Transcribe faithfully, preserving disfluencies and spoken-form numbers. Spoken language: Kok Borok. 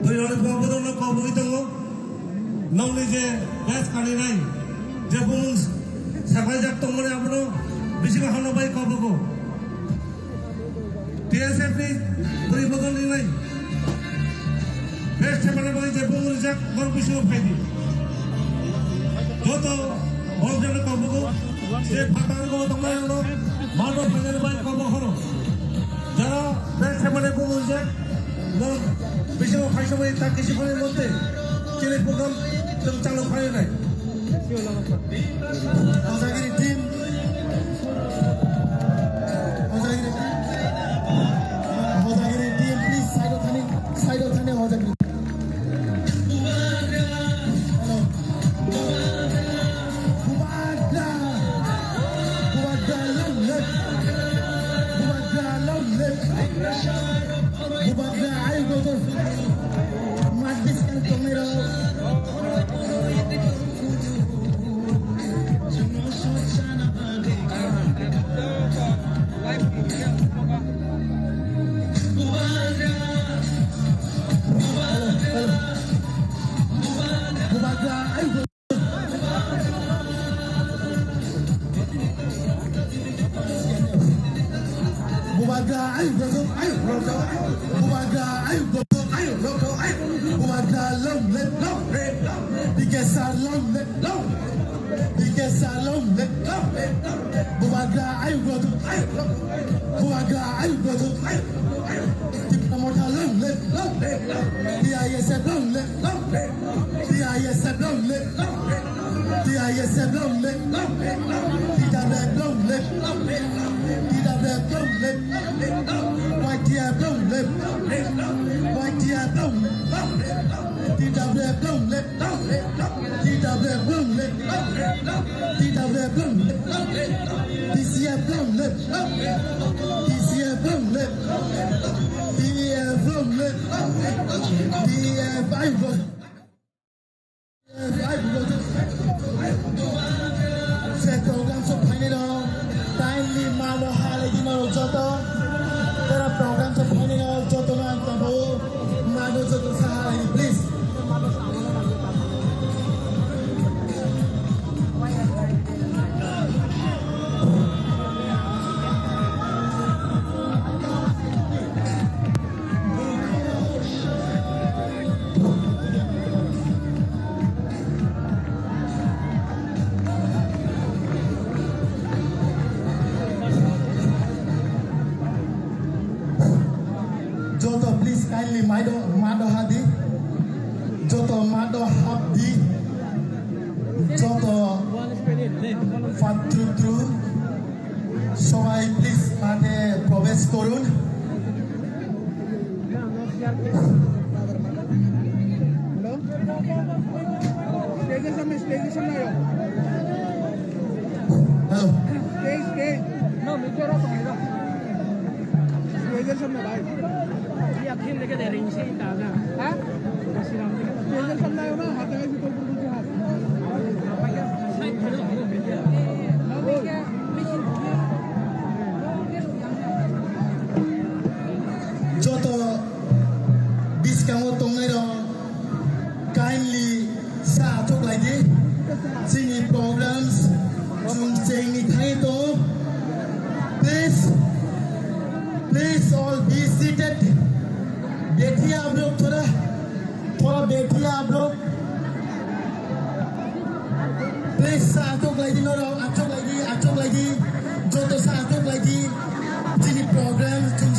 Twi rwni kok bodolno kok bwgwi tongo. Nokni je best kaninai je bumung saklaijak tongmani abono bisingo hamno bai kok bwgo. T S F ni bwrwi bodol ni nai. Best champion bai je bumung rijak bor bisingo phaidi. Joto bol jani kok bwgo je phatar go tongmani abono mano phajar bai kok bwgo horo. Jara best champion bumung rijak Nang bisingo khaisa bai tak kisi phone monte chini program tong chalo khai nai. Hojagiri team. Hojagiri team. Hojagiri team, please, side o thani, side o thani, Hojagiri. Hello. Bubagra! Bubagra long live! Bubagra long live! Bubagra ayuk rok! Mat biskang tongnai rok! Bubagra ayuk rok! Bubagra ayuk rok, ayuk rok, ayuk. Bubagra ayuk rok, ayuk rok, ayuk. Bubagra long live, long live. B K S R long live, long live. B K S R long live, long live. Bubagra ayuk rok, ayuk rok. Bubagra ayuk rok, ayuk rok. Tipra Motha long live, long live. T I S F long live, long live. T I S F long live. T I S F long live. T W F long live. T W F long live. Y T F long live. Y T F long live. T W F long live. T W F long live. T W F long live. T C F long live. T C F long live. T F long live. T F I long live. Se program so phainai rok, timely mano halai di norok joto. Tera program so phainai rok joto no ang tabo, mano joto sa halai di, please. Joto please kindly maido, mado hadi. Joto mado habdi. Joto fatru tru. Sobai please mate probes korun. Hello. Stage-এর সামনে, stage-এর সামনে আয়ো। Hello. Stage, stage. Stage-এর সামনে ভাই। হ্যাঁ? Stage-এর সামনে আয়ো না, হাতে হাতে তোর উপর বলছে হাত। Joto biskango tongnai rok kindly sa athok lai di. Chini programs chwng chengni thai to. Please, please all be seated. Bethiya abrok thora, thora bethiya abrok. Please sa athok lai di norok, athok lai di, athok lai di. Joto sa athok lai di. Chini program chwng